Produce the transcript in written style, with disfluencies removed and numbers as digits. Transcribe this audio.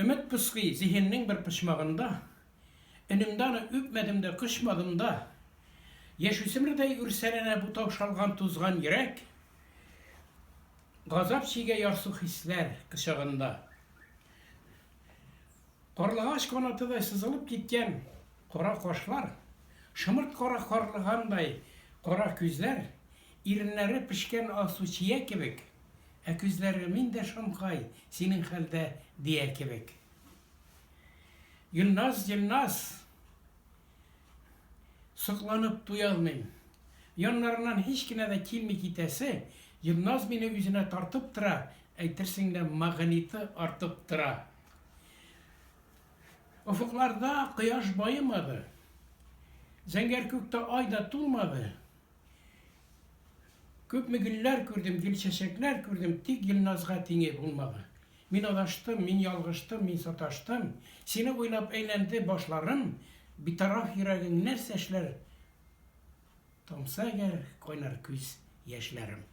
Өмет пыскый зиһеннең бер почмагында, Өнемдә аны үпмәдем дә, кочмадым да. Яшүсмердәй үрсәләнә бу таушалган тузган йөрәк, Газап чигә ярсу хисләр кочагында. Карлыгач канатыдай сызылып киткән кара кашлар, шомырт кара карлыгандай кара күзләр, иреннәре пешкән алсу чия кебек, ә күзләре мин дә шамкай синең хәлдә дия кебек. Гөлназ, Гөлназ! Сокланып туя алмыйм. Яннарыннан һич кенә дә килми китәсе, Гөлназ мине үзенә тартып тора, әйтерсең лә магниты артып тора. Офыкларда кояш баемады, Зәңгәр күктә ай да тулмады. Күпме гөлләр күрдем, гөл-чәчәкләр күрдем, тик Гөлназга тиңе булмады. Мин адаштым, мин ялгыштым, мин саташтым, Сине уйлап әйләнде башларым, Битараф йөрәгең нәрсә эшләр, Тамса әгәр кайнар күз яшьләрем.